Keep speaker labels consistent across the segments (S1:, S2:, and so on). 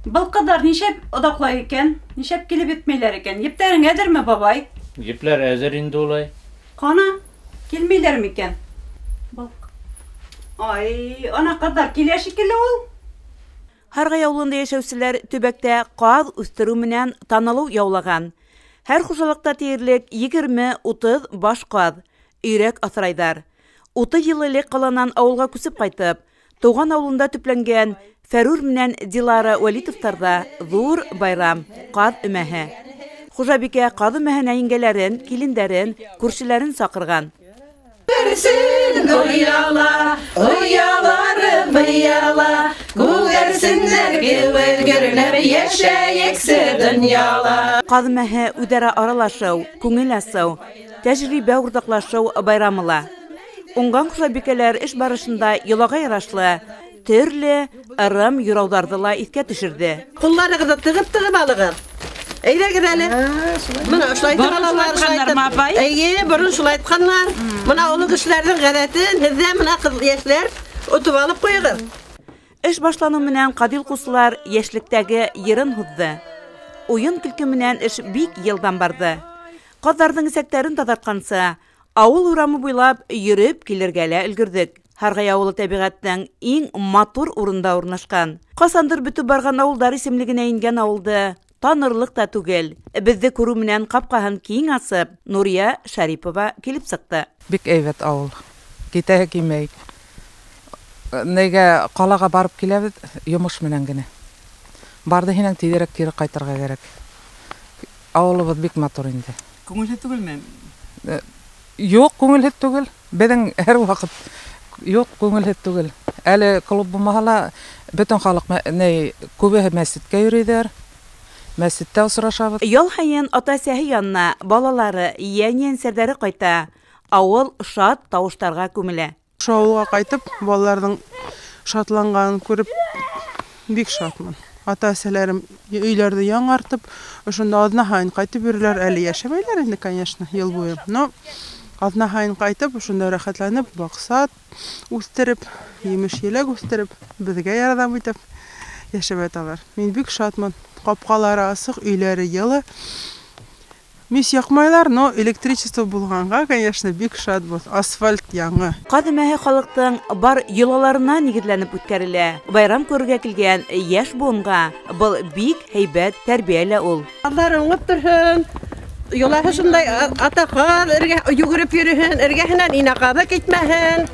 S1: Был ҡыҙҙар нишләп оҙаҡлай икән? Нишләп килеп етмәйләр икән? Ептәрең әҙерме, бабай?
S2: Епләр әҙер инде улай.
S1: Ҡана, килмәйҙәр микән? Был. Ай, ана ҡыҙҙар килә шикелле ул.
S3: Һарғай ауылында йәшәүселәр төбәктә ҡаҙ үҫтереү менән танылыу яулаған. Һәр хужалыҡта тиерлек 20-30 баш ҡаҙ, өйрәк аҫрайҙар. 30 йыл элек ҡаланан ауылға күсеп ҡайтып, тыуған ауылында төпләнгән Фәрүр менән Дилара Вәлитовтарҙа ҙур байрам — ҡаҙ өмәһе. Хужабикә ҡаҙ өмәһенә еңгәләрен, килендәрен, күршеләрен саҡырған.
S4: Күгәрсен ояла, оялары быяла, күгәрсеннәр кеүек гөрләп йәшәйексе донъяла.
S3: Ҡаҙ өмәһе үҙ-ара аралашыу, күңел асыу, тәжрибә уртаҡлашыу байрамы ла. Уңған хужабикәләр эш барышында йолаға ярашлы төрлө ырым юрауҙарҙы ла иҫкә төшөрҙө.
S4: Ҡулларығыҙҙы тығып-тығып алығыҙ. Әйҙәгеҙ әле. Мына ошолайтып алалар, ошолайтып. Эйе, борон шулайтҡанлар. Мына оло кешеләрҙең ғәҙәтен һеҙ ҙә, мына ҡыҙ йәшләр, отоп алып ҡуйығыҙ.
S3: Эш башланыу менән ҡаҙ йолҡоусылар йәшлектәге йырын һуҙҙы. Уйын-көлкө менән эш бик йылдам барҙы. Ҡаҙҙарҙың эсәктәрен таҙартҡансы, ауыл урамы буйлап йөрөп килергә лә өлгөрҙөк. Һарғай ауылы тәбиғәттең иң матур урында урынлашҡан. Ҡасандыр бөтөп барған ауылдар исемлегенә ингән ауылды танырлыҡ та түгел. Беҙҙе күреү менән ҡапҡаһын киң асып, Нурия Шәрипова килеп сыҡты.
S5: Бик әйбәт ауыл. Китәһе килмәй. Нигә ҡалаға барып киләбеҙ, йомош менән генә. Барҙы һинең тиҙерәк кире ҡайтырға кәрәк. Ауылыбыҙ бик матур инде.
S6: Күңелһеҙ түгелме?
S5: Юҡ, күңелһеҙ түгел. Беҙҙең һәр ваҡыт юҡ, күңелһеҙ түгел. Әле клуб булмаһа ла, бөтөн халыҡ ни, күбеһе мәсеткә йөрөйҙәр. Мәсеттә осрашабыҙ.
S3: Ял һайын ата-әсәһе янына балалары, йән-йәнсәрҙәре ҡайта. Ауыл шат тауыштарға күмелә.
S7: Ошо ауылға ҡайтып, балаларҙың шатланғанын күреп бик шатмын. Ата-әсәләрем өйләрҙе яңыртып, ошонда аҙна һайын ҡайтып йөрөләр. Әле йәшәмәйләр инде, конечно, йыл буйы. Но аҙна һайын ҡайтып, ошонда рәхәтләнеп, баҡса үҫтереп, емеш-еләк үҫтереп, беҙгә ярҙам итеп йәшәп яталар. Мин бик шатмын. Ҡапҡалары асыҡ, өйләре йылы. Мис яҡмайлар, но электричество булғанға, конечно, бик шатбыҙ. Асфальт яңы.
S3: Ҡаҙ өмәһе халыҡтың бар йолаларына нигеҙләнеп үткәрелә. Байрам күрергә килгән йәш быуынға был бик һәйбәт тәрбиә лә ул.
S4: Ҡаҙҙар уңып торһон, йолаһы шундай, ата ҡаҙ эргә йүгереп йөрөһөн, эргәһенән инә ҡаҙы китмәһен,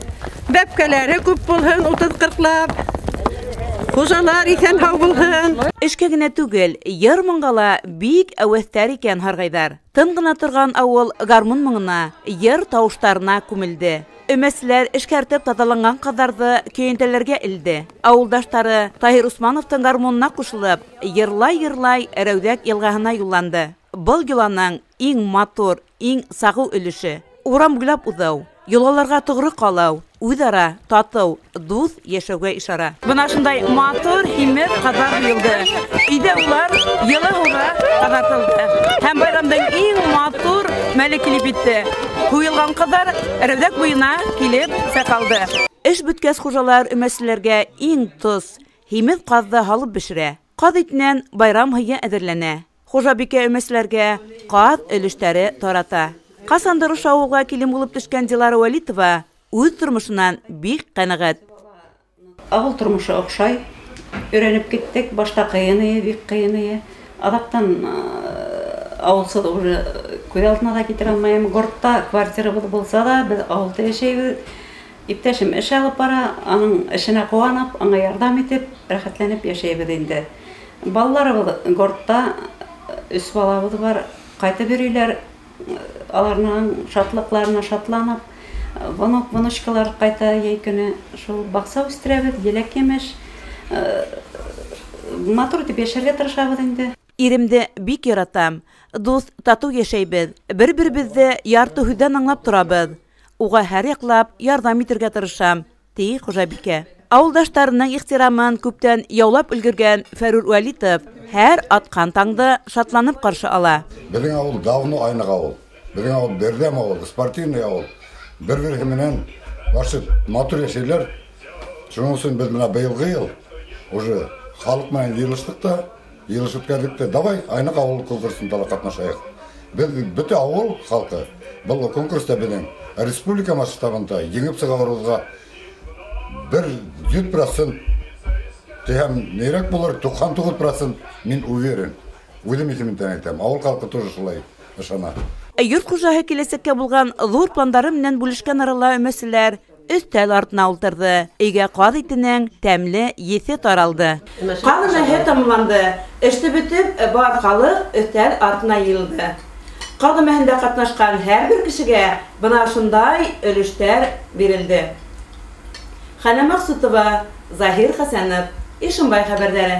S4: бәпкәләре күп булһын, 30-40лап. Хужалар иҫән һау булһын.
S3: Эшкә генә түгел, йыр-моңға ла бик әүәҫтәр икән һарғайҙар. Тын ғына торған ауыл гармун моңона, йыр тауыштарына күмелде. Өмәселәр эшкәртеп таҙаланған ҡаҙҙарҙы көйәнтәләргә элде. Ауылдаштары Таһир Усмановтың гармунына ҡушылып, йырлай-йырлай Рәүҙәк йылғаһына юлланды. Был йоланың иң матур, иң сағыу өлөшө — урам буйлап уҙыу, йолаларға тоғро ҡалыу, үҙ-ара татыу, дуҫ йәшәүгә ишара. Бына шундай матур, һимеҙ ҡаҙҙар йыйылды. Өйҙә улар йылы һыуҙа таҙартылды. Һәм байрамдың иң матур мәле килеп етте. Һуйылған ҡаҙҙар Рәүҙәк буйына килеп сәҡалды. Эш бөткәс, хужалар өмәселәргә иң тос, һимеҙ ҡаҙҙы һалып бешерә. Ҡаҙ итенән байрам һыйы әҙерләнә. Хужабикә өмәселәргә ҡаҙ өлөштәре тарата. Ҡасандыр ошо ауылға килен булып төшкән Дилара Вәлитова үҙ тормошонан бик ҡәнәғәт.
S1: Ауыл тормошо оҡшай. Өйрәнеп киттек. Башта ҡыйын ине, бик ҡыйын ине. Аҙаҡтан ауылсыҙ уже күҙ алдына ла килтерә алмайым. Городта квартирабыҙ булһа ла, беҙ ауылда йәшәйбеҙ. Иптәшем эш алып бара, аның эшенә ҡыуанып, аңа ярҙам итеп, рәхәтләнеп йәшәйбеҙ инде. Балаларыбыҙ городта, 3 балабыҙ бар, ҡайтып йөрөйләр. Аларның шатлыҡларына шатланып, внук, внучкалар ҡайта йәй көнө. Шул баҡса үҫтерәбеҙ, еләк-емеш. Матур итеп йәшәргә тырышабыҙ инде.
S3: Иремде бик яратам. Дуҫ, татыу йәшәйбеҙ. Бер-беребеҙҙе ярты һүҙҙән аңлап торабыҙ. Уға һәр яҡлап ярҙам итергә тырышам, ти хужабикә. Ауылдаштарының ихтирамын күптән яулап өлгөргән Фәрүр Вәлитов һәр атҡан таңды шатланып ҡаршы ала.
S8: Беҙҙең ауыл давно айныҡ ауыл. Беҙҙең ауыл берҙәм ауыл, спортивный ауыл. Бер-береһе менән башы матур йәшәйләр. Шуның өсөн беҙ бына быйылғы йыл уже Халыҡ менән йыйылыштыҡ та, йыйылыш үткәрҙек тә, давай Айныҡ ауыл конкурсында ла ҡатнашайыҡ. Беҙ бөтә ауыл халҡы был конкурста беҙҙең республика масштабында еңеп сығарыуға 100% тиһәм, нирәк булыр, 99% мин уверен. Үҙем исемемдән әйтәм, ауыл халҡы тоже шулай ышана.
S3: Йорт хужаһы киләсәккә булған ҙур пландары менән бүлешкән арала өмәселәр өҫтәл артына ултырҙы. Өйгә ҡаҙ итенең тәмле еҫе таралды. Ҡаҙ өмәһе тамамланды. Эште бөтөп, бар халыҡ өҫтәл артына йыйылды. Ҡаҙ өмәһендә ҡатнашҡан һәр бер кешегә бына шундай өлөштәр бирелде. Хәнә Маҡсутова, Заһир Хәсәнов, Ишембай хәбәрҙәре.